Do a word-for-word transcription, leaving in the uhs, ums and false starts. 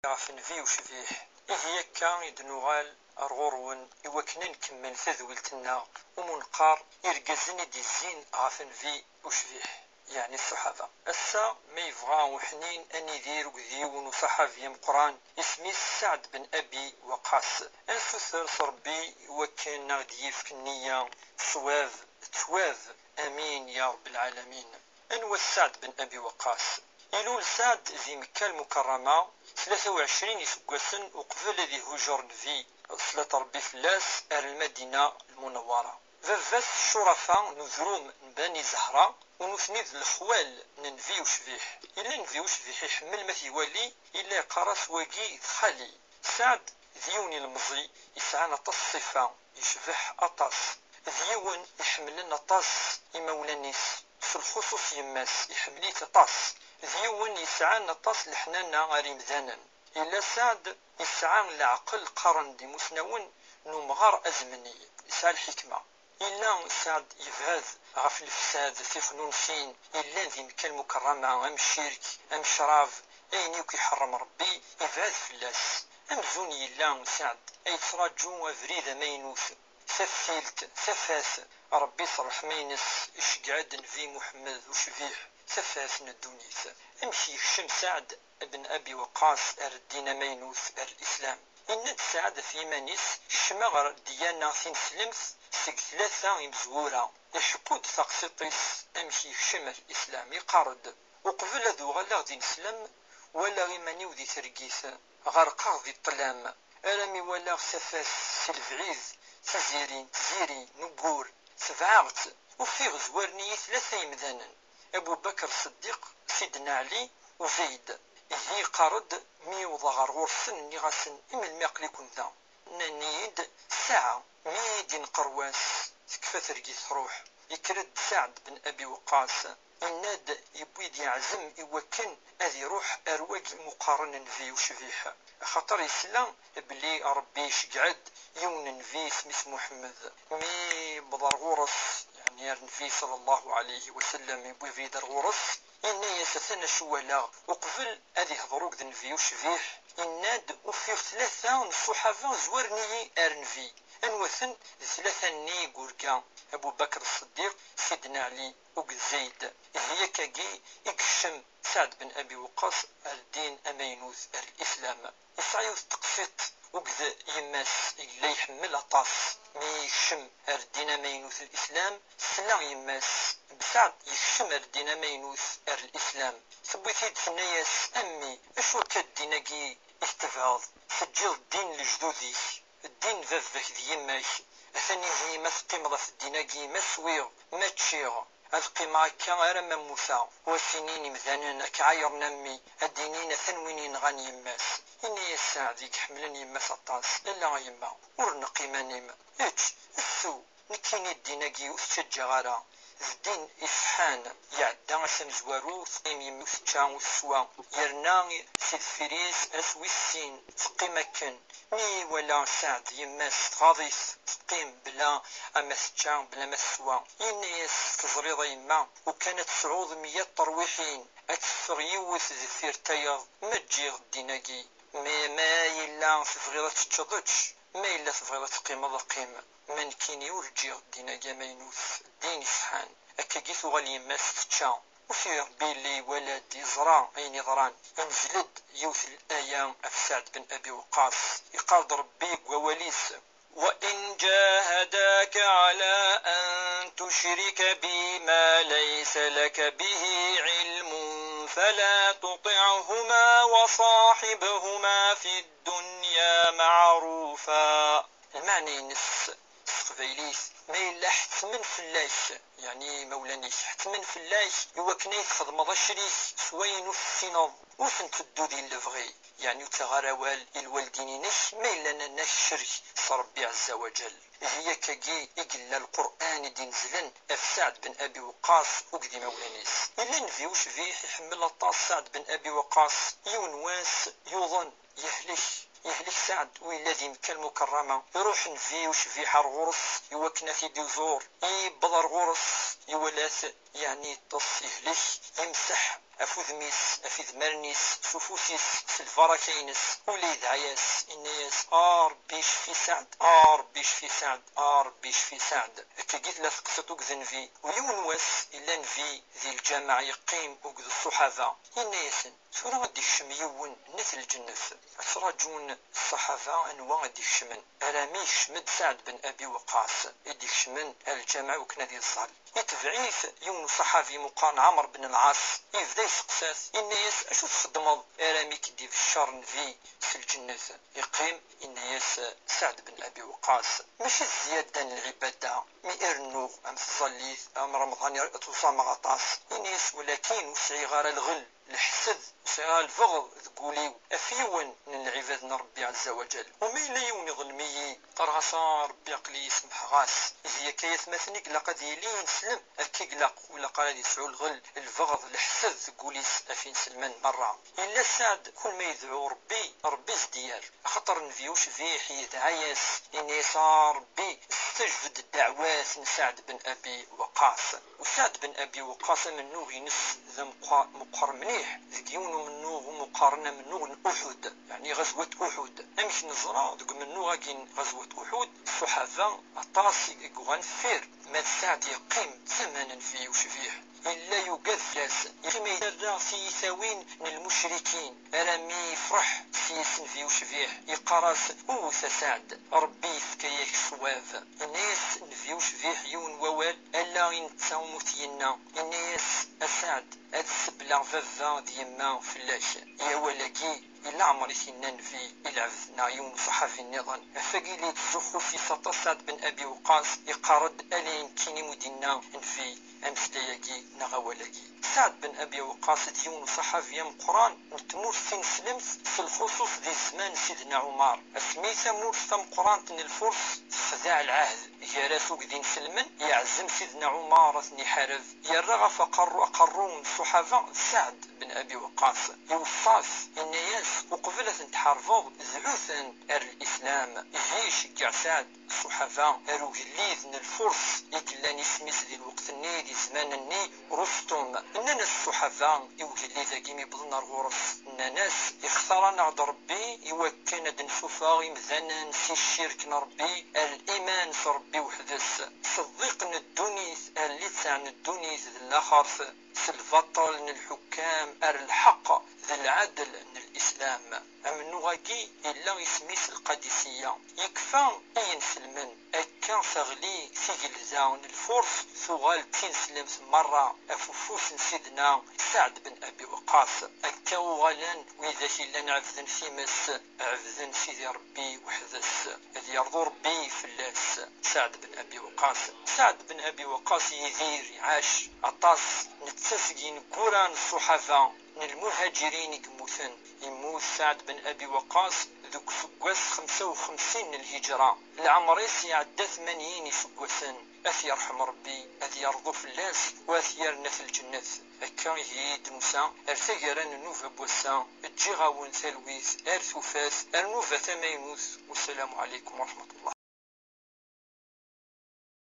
ɣef Nnbi ucbiḥ. Ihi akka i d-nuɣal ar ɣur-wen i wakken ad nkemmel tadwilt-nneɣ umi neqqar irgazen i d-izzin ɣef Nnbi ucbiḥ, yeɛni ṣṣaḥaba. Ass-a, ma yebɣa uḥnin ad nidir akked yiwen uṣaḥabi ameqqran, isem-is Saɛd ben Abi Waqqas. Ad nsuter s Ṛebbi i wakken ad aɣ-d-yefk nniya, ṣṣwab, ttwab. Amin ya Ṛebb lɛalamin. Anwa Saɛd ben Abi Waqqas? Ilul Saɛd di Mekka Lmukarrama, tlata u ɛecrin iseggasen uqbel ad ihujer Nnbi, ṣṣlat Ṛebbi fell-as, ar Lmadina Lmunawwara. Baba-s Curafa n udrum n Bani Zahra, u nutni d lexwal n Nnbi ucbiḥ. Yella Nnbi ucbiḥ iḥemmel ma t-iwali, yella yeqqar-as: "Wagi d xali." Saɛd d yiwen ilemẓi yesɛan aṭas ṣṣifa, yecbeḥ aṭas. D yiwen iḥemmlen aṭas imawlan-is, s lxuṣuṣ yemma-s, iḥemmel-itt aṭas. D yiwen yesɛan aṭas leḥnana ar imdanen. Yella Saɛd yesɛa leɛqel, qqaren-d imusnawen, n umɣar azemni, yesɛa lḥikma. Yella Saɛd yebɛed ɣef lefsad, tixnunsin yellan di Mekka Lmukarrama, am ccirk, am ccrab, ayen yakk iḥerrem Ṛebbi, yebɛed fell-as. Amzun yella Saɛd a yettraǧu abrid amaynut, taftilt, tafat. Ṛebbi s ṛṛeḥma-ines iceggeɛ-d Nnbi Muḥemmed ucbiḥ, tafat n ddunit. Amek yekcem Saɛd ben Abi Waqqas ar ddin amaynut, ar Lislam? Yenna-d Saɛd ɣef yiman-is: "Kecmeɣ ɣer ddyana tineslemt seg tlata imezwura." Iḥekku-d taqsiṭ-is amek yekcem ar Lislam. Iqqar-d: "Uqbel ad uɣaleɣ d ineslem, walaɣ iman-iw di tergit, ɣerqeɣ di ṭṭlam, armi walaɣ tafat si lebɛid, tiziri n tziri n uggur, tebɛeɣ-tt, ufiɣ zwaren-iyi tlata yemdanen, Abu Bakr Ṣeddiq, Sidna Ɛli, u Zayd." Ihi iqqar-d: "Mi wwḍeɣ ɣer ɣur-sen, nniɣ-asen: 'I melmi aql-iken da?' Nnan-iyi-d: 'Ssaɛa.'" Mi d-inqer wass, tekfa tergit truḥ. Yekker-d Saɛd ben Abi Waqqas, yenna-d yewwi-d yeɛzem i wakken ad iruḥ ar wagi imuqaren n Nnbi ucbiḥ, axaṭer yesla belli Ṛebbi iceggeɛ-d yiwen n nnbi isem-is Muḥemmed. Mi yewweḍ ar ɣur-s, yeɛni ar Nnbi ṣalla Llahu ɛalayhi wa sallam, yewwi abrid ar ɣur-s, yenna-yas: "Atan acu walaɣ." Uqbel ad ihḍer akked Nnbi ucbiḥ, yenna-d: "Ufiɣ tlata n ṣṣuḥaba zwaren-iyi ar Nnbi." Anwa-ten? D tlata-nni i yurga Abu Bakr Ṣeddiq, Sidna Ɛli, akked Zayd. Ihi akkagi i yekcem Saɛd ben Abi Waqqas ar ddin amaynut, ar Lislam. Yesɛa yiwet n teqsiṭ akked yemma-s i yella iḥemmel aṭas. Mi yekcem ar ddin amaynut, Lislam, tesla yemma-s: "Saɛd yekcem ar ddin amaynut, ar Lislam." Tewwi-t-id, tenna-yas: "A mmi, acu akka ddin-agi i tettebɛeḍ? Teǧǧiḍ ddin n lejdud-ik, ddin n baba-k d yemma-k. Atan ihi ma teqqimeḍ ɣef ddin-agi, ma swiɣ, ma ččiɣ, ad qqimeɣ akka arma mmuteɣ. U ad s-inin imdanen ad k-ɛayren a mmi, ad d-inin atan win yenɣan yemma-s." Yenna-yas Saɛd i iḥemmlen yemma-s aṭas: "Ala a yemma, ur neqq iman-im. Ečč, ssew, nekkini ddin-agi ur t-ttaǧǧaɣ ara. D ddin iṣeḥḥan." Iɛedda ass amezwaru, teqqim yemma ur tečča ur teswa, yerna si deffir-is ass wis sin teqqim akken. Mi iwala Saɛd yemma-s tɣaḍ-it, teqqim bla ama tečča bla ma teswa, yenna-yas: "Teẓriḍ a yemma, ukan ad tesɛuḍ meyya n terwiḥin, ad teffeɣ yiwet deffir tayeḍ, ma ǧǧiɣ ddin-agi. Ma, ma yella tebɣiḍ ad teččeḍ, ečč, ma yella tebɣiḍ ad teqqimeḍ, qqim. Ma nekkini ur ǧǧiɣ ddin-agi amaynut, ddin iṣeḥḥan." Akkagi tuɣal yemma-s tečča. Ufi Rebbi yella iwala-d, yeẓra ayen yeḍran. Inzel-d yiwet n laya ɣef Saɛd ben Abi Waqqas. Iqqar-d Rebbi deg wawal-is: "وإن جاهداك على أن تشرك بي ما ليس لك به علم فلا تطعهما وصاحبهما في الدنيا معروفا." Lmeɛna-ines s teqbaylit: ma yella ḥettmen fell-ak, yeɛni imawlan-ik, ḥettmen fell-ak i wakken ay txedmeḍ acrik s wayen ur tessineḍ, ur ten-teddu di lebɣi, yeɛni ur ttaɣ ara awal i lwaldin-inek ma yella nnan-ak ccerk s Rebbi ɛezza wa ǧell. Ihi akkagi i yella Lqur'an i d-inezlen ɣef Saɛd ben Abi Waqqas akked imawlan-is. Yella Nnbi ucbiḥ iḥemmel aṭas Saɛd ben Abi Waqqas. Yiwen wass yuḍen, yehlek, yehlek Saɛd u yella di Mekka Lmukerrama. Iruḥ Nnbi ucbiḥ ar ɣur-s i wakken ad t-id-iẓur. Yewweḍ ar ɣur-s, iwala-t, yeɛni yeṭṭes, yehlek, yemseḥ ɣef udem-is, ɣef idmaren-is, s ufus-is, s lbaraka-ines, ula yedɛa-yas, inna-yas: "A Ṛebbi, cfi Saɛd, a Ṛebbi, cfi Saɛd, a Ṛebbi, cfi Saɛd." Akkagi tella teqsiṭ akked nnbi. U yiwen wass, illa nnbi di lǧameɛ, yeqqim akked ṣṣuḥaba, yenna-yasen: "Tura ad d-ikcem yiwen n at lǧennet." Ttraǧun ṣṣaḥaba anwa ad d-ikecmen, arami yekcem-d Saɛd ben Abi Waqqas, i d-ikecmen ar lǧameɛ iwakken ad iẓẓal. Itbeɛ-it yiwen uṣaḥabi meqqar n Ɛamr ben Lɛas, yebda yesteqsa-t, yenna-yas: "Acu txeddmeḍ arami k-id-ibeccer nnbi s lǧennet?" Yeqqim, yenna-yas Saɛd ben Abi Waqqas: "Mačči d zzyada n lɛibada, mi i rennuɣ am tẓallit, am Remḍan i ṭuẓameɣ aṭas." Yenna-yas: "Walakin ur sɛiɣ ara lɣel, leḥsed, ur sɛiɣ ara lbeɣḍ deg wul-iw ɣef yiwen n lɛibad n Ṛebbi ɛezza wa ǧal. U ma yella yiwen iḍlem-iyi, qqareɣ-as: a Ṛebbi, aql-iyi semḥeɣ-as." Ihi akka ay atmaten i ilaq ad yili ineslem, akka i ilaq, ur ilaq ara ad yesɛu lɣel, lbeɣḍ, leḥsed deg wul-is ɣef inselmen merra. Yella Saɛd, kul ma yedɛu Ṛebbi, Ṛebbi s-d-yerr. Axaṭer nnbi ucbiḥ yedɛa-yas, yenna-yas: "A Ṛebbi, stajbed ddeɛwat n Saɛd ben Abi Waqqas." U Saɛd ben Abi Waqqas amennuɣ-ines d ameqqa-, meqqer mliḥ, deg yiwen umennuɣ umi qqaren amennuɣ n Uḥud, yeɛni ɣazwat Uḥud. Amek neẓra deg umennuɣ-agi n ɣazwat Uḥud, ṣṣuḥaba aṭas i yuɣan deffir, ma d Saɛd yeqqim d tama n nnbi ucbiḥ. Yella yugad fell-as. Yeqqim yerra tiyitawin n lmucrikin, arami yefreḥ s-yes nnbi ucbiḥ, yeqqar-as: "Wwet a Saɛd, Ṛebbi yefka-yak ṣṣwab." Yenna-yas nnbi ucbiḥ yiwen wawal, ala i netta umi t-yenna. Yenna-yas: "A Saɛd, ad sebleɣ baba d yemma fell-ak." I awal-agi, i leɛmer i t-yenna nnbi i lɛebd neɣ yiwen uṣaḥabi nniḍen. Ɣef wagi i la yettzuxxu s-yes aṭas Saɛd ben Abi Waqqas, yeqqar-d: "Ala i nekkini umi d-yenna nnbi ameslay-agi neɣ awal-agi." Saɛd ben Abi Waqqas d yiwen uṣaḥabi ameqqran n tmurt tineslemt, s lxuṣuṣ di zzman n Sidna Ɛumar, asmi tamurt tameqqrant n Lfurs texdeɛ lɛahd gar-as akked inselmen, yeɛzem Sidna Ɛumar ad ten-iḥareb, yerra ɣef aqerru, aqerru n ṣṣuḥaba d Saɛd ben Abi Waqqas. Iweṣṣa-t, yenna-yas: "Uqbel ad ten-tḥarbeḍ, dɛu-ten ar Lislam." Ihi iceggeɛ Saɛd ṣṣuḥaba ar ugellid n Lfurs i yellan isem-is di lweqt-nni, di zzman-nni, Rustum. Nnan-as ṣṣuḥaba i ugellid-agi mi wwḍen ar ɣur-s, nnan-as: "Ixtar-aneɣ-d Ṛebbi i wakken ad d-nessufeɣ imdanen si ccirk n Ṛebbi ar liman s Ṛebbi weḥd-s." Ṣeddiq n ddunit ar littseɛ n ddunit d laxert, s lbaṭel n lḥukkam ar lḥeqq d lɛadel n Lislam. Amennuɣ-agi yella isem-is Lqadisiyya. Yekfa i yinselmen, akka teɣli tigelda n Lfurs, tuɣal d tineslemt merra ɣef ufus n Sidna Saɛd ben Abi Waqqas. Akka uɣalen widak i llan ɛebden times, ɛebden Sidi Ṛebbi weḥd-s. Ad yerḍu Ṛebbi fell-as. Saɛd ben Abi Waqqas. Saɛd ben Abi Waqqas yidir, iɛac aṭas, netta seg yineggura n ṣṣuḥaba n lmuhaǧirin i yemmuten. Yemmut Saɛd ben Abi Waqqas deg useggas xemsa u xemsin n lhiǧra. Leɛmer-is iɛedda tmanyin iseggasen. Ad t-yerḥem Ṛebbi, ad yerḍu fell-as, u ad t-yerr at lǧennet. Akka ihi i d-nusa ar taggara n nnuba n wass-a. Ǧǧiɣ-awen talwit ar tufat, ar nnuba tamaynut. Wassalamu ɛalaykum wa ṛeḥmatullah.